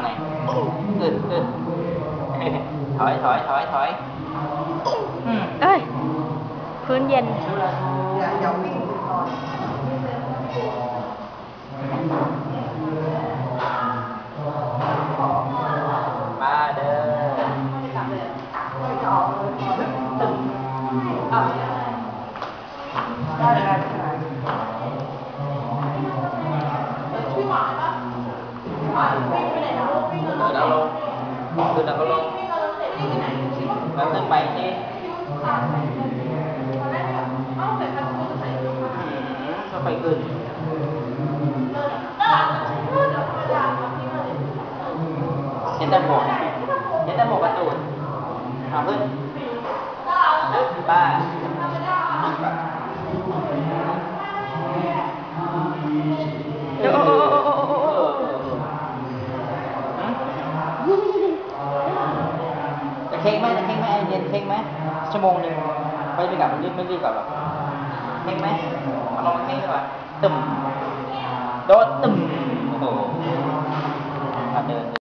ໄງ? ຂຶ້ນ ຂຶ້ນ ຖອຍ ຖອຍ ຖອຍ ຖອຍ ອືມ ເອີຍ ພື້ນເຢັນ. ມາເດີ ເດີນເອົາລົງ ຂຶ້ນແລ້ວກໍລົງ ແບບນັ້ນໄປເອງ. ອືມ ຄ່ອຍໆຂຶ້ນ ເຫັນແຕ່ຫົວ ເຫັນແຕ່ຫົວກາຕູນ. ເອົາຂຶ້ນ ປາ ໂອ້ ໂອ້ ໂອ້ ໂອ້ ໂອ້ ໂອ້ ໂອ້ ຫືມ ຈະເຄັ່ງໄໝ? ຈະເຄັ່ງໄໝ? ໄອເດນ ເຄັ່ງໄໝ? ຊົ່ວໂມງໜຶ່ງ ໄປດີກວ່າ ມັນລຶບ ມັນດີກວ່າ ເຄັ່ງໄໝ? ມາລອງເຄັ່ງດີກວ່າ. ຕຶ້ມ ໂດດ ຕຶ້ມ.